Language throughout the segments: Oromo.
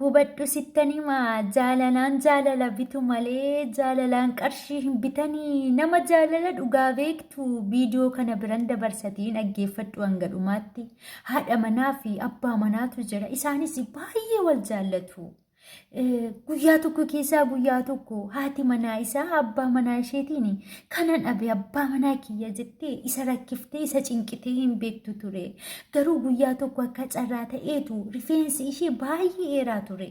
Hubadhu sittan hima jaalalaan jaalala bitu malee jaalalaan qarshii hin bitanii nama jaalala dhugaa beektu viidiyoo kana biran dabarsatiin dhaggeeffadhu hanga dhumaatti haadha manaa fi abbaa manaatu jira isaanis baay'ee wal jaallatu. Guyyaa tokko keessaa guyyaa tokko haati manaa isaa abbaa manaa isheetiin kanan dhabe abbaa manaa kiyya jettee isa rakkiftee isa cinqitee hin beektu ture. Garuu guyyaa tokko akka carraa ta'eetu rifeensi ishee baay'ee dheeraa ture.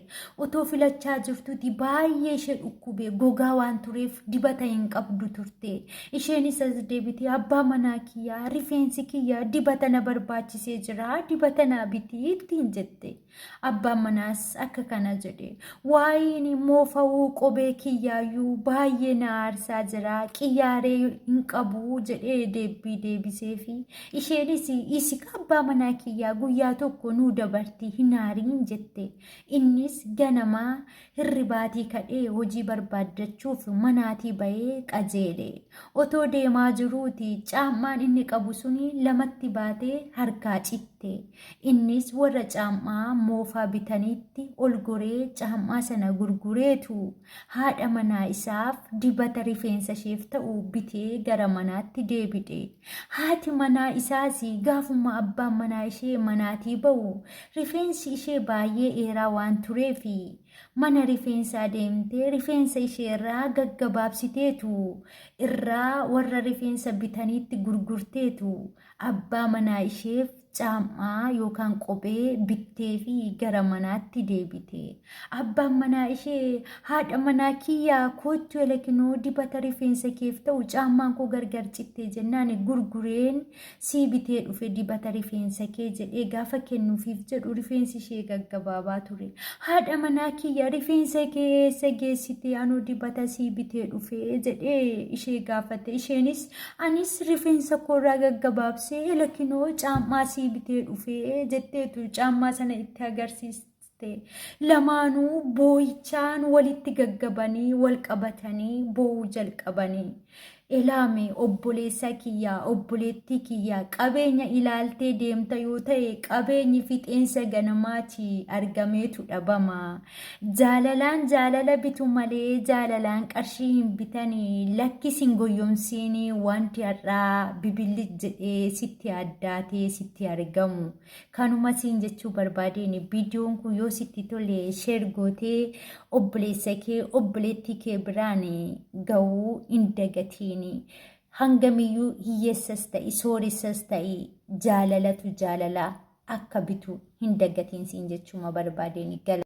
Otoo filachaa jirtuuti baay'ee ishee dhukkube gogaa waan tureef dibata hin qabdu turte. Isheenis as deebitee abbaa manaa kiyyaa rifeensi kiyya dibata na barbaachisee jira dibata naa bitii ittiin jette. Abbaan manaas akka kana jedhe. Waa'een moofa'uu qobee kiyyaayyuu baay'ee na aarsaa jira. Qiyyaaree hin qabu jedhee deebbii deebiseefi. Isheenis isika abbaa manaa kiyyaa guyyaa tokko nuu dabarti hin aariin jette. Innis ganamaa hirribaatii kadhee hojii barbaaddachuuf manaatii bahee qajeele. Otoo deemaa jiruuti caammaan inni qabu suni lamatti baatee harkaa citte. Innis warra caammaa moofaa bitaniitti ol goree caammaa sana gurgureetu haadha manaa isaaf dibata rifeensa isheef ta'u bitee gara manaatti deebi'e. Haati manaa isaas gaafuma abbaan manaa ishee manaatii ba'u rifeensi ishee baay'ee dheeraa waan tureef mana rifeensaa deemtee rifeensa ishee irraa gaggabaabsiteetu irraa warra rifeensa bitaniitti gurgurteetu abbaa manaa isheef caam'aa yookaan qophee bitteefi gara manaatti deebite. Abbaan manaa ishee haadha manaa kiyyaa koottu elekinoo dibata rifeensa keef ta'u caammaan koo gargar cittee jennaan gurgureen sii bitee dhufe dibata rifeensa kee jedhee gaafa kennuufiif jedhu rifeensi ishee gaggabaabaa ture. Haadha manaa kiyya rifeensa kee eessa geessite anoo dibata sii bitee dhufe jedhee ishee gaafate. Isheenis Anis rifeensa koorraa gaggabaabsee lakinoo caammaa sii bitee dhufee jetteetu caammaa sana itti agarsiiste. Lamaanuu boo'ichaan walitti gaggabanii wal qabatanii boo'uu jalqabanii. Elaame obboleessa kiyyaa obboleettii kiyyaa qabeenya ilaaltee deemta yoo ta'e qabeenyi fixeensa ganamaati argameetu dhabama. Jaalalaan jaalala bitu malee jaalalaan qarshii hin bitani lakki sin goyyomsiini wanti har'aa bibillic jedhee sitti addaatee sitti argamu kanuma siin jechuu barbaadeen viidiyoon kun yoo sitti tole sheer gootee obboleessa kee obboleettii kee biraan ga'uu hin dagatiini hangamiyyuu hiyyeessas ta'i sooressas ta'i jaalalatu jaalala akka bitu hin dagatiin siin jechuuma barbaadeen gala.